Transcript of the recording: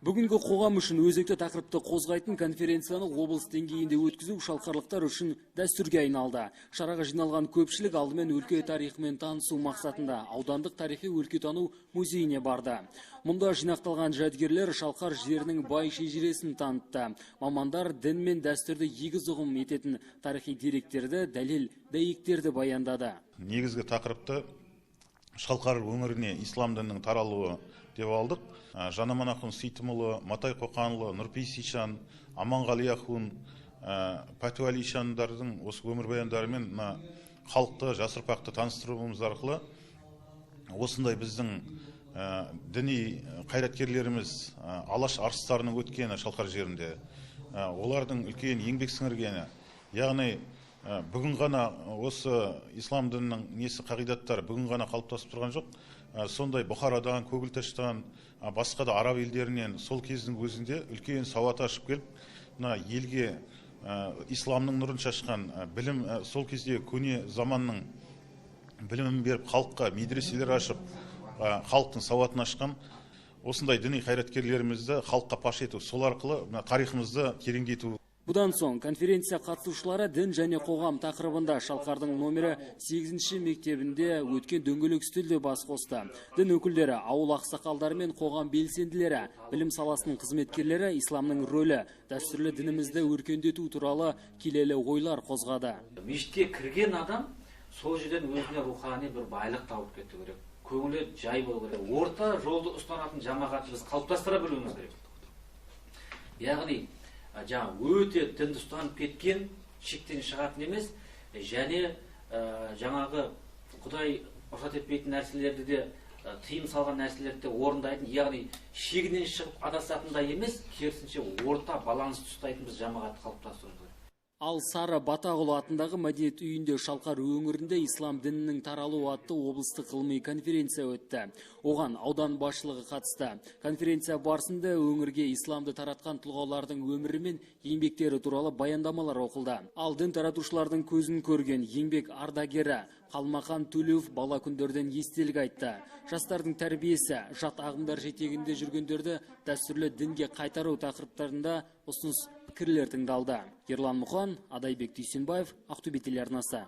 Бүгінгі қоғам үшін өзекті тақырыпты қозғайтын конференцияны облыс деңгейінде өткізу шалқарлықтар үшін дәстүрге айналды. Шараға жиналған көпшілік алдымен өлке тарихымен танысу мақсатында аудандық тарихи өлкетану музейіне барды. Мұнда жинақталған жәдігерлер Шалқар жерінің бай шежіресін танытты. Мамандар дін мен дәстүрді егіз ұғым ететін тарихи деректерді, дәлел дәйектерді баяндады. Негізгі тақырыпты Шалқар өңіріне ислам дінінің таралуы деп алдық. Жанаман ахун Сейтімұлы, Матай Қоқанұлы, Нұрпейіс ишан, Аманғали ахун, Пәтуәлі ишандардың осы өмірбаяндарымен мына халықты, жас ұрпақты таныстыруымыз арқылы осындай біздің діни қайраткерлеріміз Алаш арыстарының өткені Шалқар жерінде, олардың үлкен еңбек сіңіргені, яғни бүгін ғана осы ислам дінінің несі қағидаттары бүгін ғана қалыптасып тұрған жоқ. Сондай Бұхарадан, Көгілташтан, басқа да араб елдерінен сол кездің өзінде үлкен сауат ашып келіп, мына елге исламның нұрын шашқан білім, сол кезде көне заманның білімін беріп, халыққа медреселер ашып, халықтың сауатын ашқан осындай діни қайраткерлерімізді халыққа паш ету, сол арқылы мына тарихымызды тереңдету. Бұдан соң конференция қатысушылары дін және қоғам тақырыбында Шалқардың номері 8-ші мектебінде өткен дөңгелек үстелде бас қосты. Дін өкілдері, ауыл ақсақалдары мен қоғам белсенділері, білім саласының қызметкерлері исламның рөлі, дәстүрлі дінімізді өркендету туралы келелі ойлар қозғады. Мешітке кірген адам сол жерден өзіне рухани бір байлық тауып кету керек, көңілі жай болу керек. Орта жолды ұстанатын жамағатты біз қалыптастыра білуіміз керек. Яғни жаңа өте дінді ұстанып кеткен, шектен шығатын емес, және жаңағы Құдай рұқсат етпейтін нәрселерді де, тыйым салған нәрселерді де орындайтын, яғни шегінен шығып адасатындай емес, керісінше орта балансты ұстайтын біз жамағатты қалыптастыруымыз керек. Ал Сары Батағұлы атындағы мәдениет үйінде Шалқар өңірінде ислам дінінің таралуы атты облыстық ғылыми конференция өтті. Оған аудан басшылығы қатысты. Конференция барысында өңірге исламды таратқан тұлғалардың өмірі мен еңбектері туралы баяндамалар оқылды. Ал дін таратушылардың көзін көрген еңбек ардагері Қалмақан Төлеуов бала күндерден естелік айтты. Жастардың тәрбиесі, жат ағымдар жетегінде жүргендерді дәстүрлі дінге қайтару тақырыптарында ұсыныс пікірлер тыңдалды. Ерлан Мұқан, Адайбек Дүйсенбаев, Ақтөбе телеарнасы.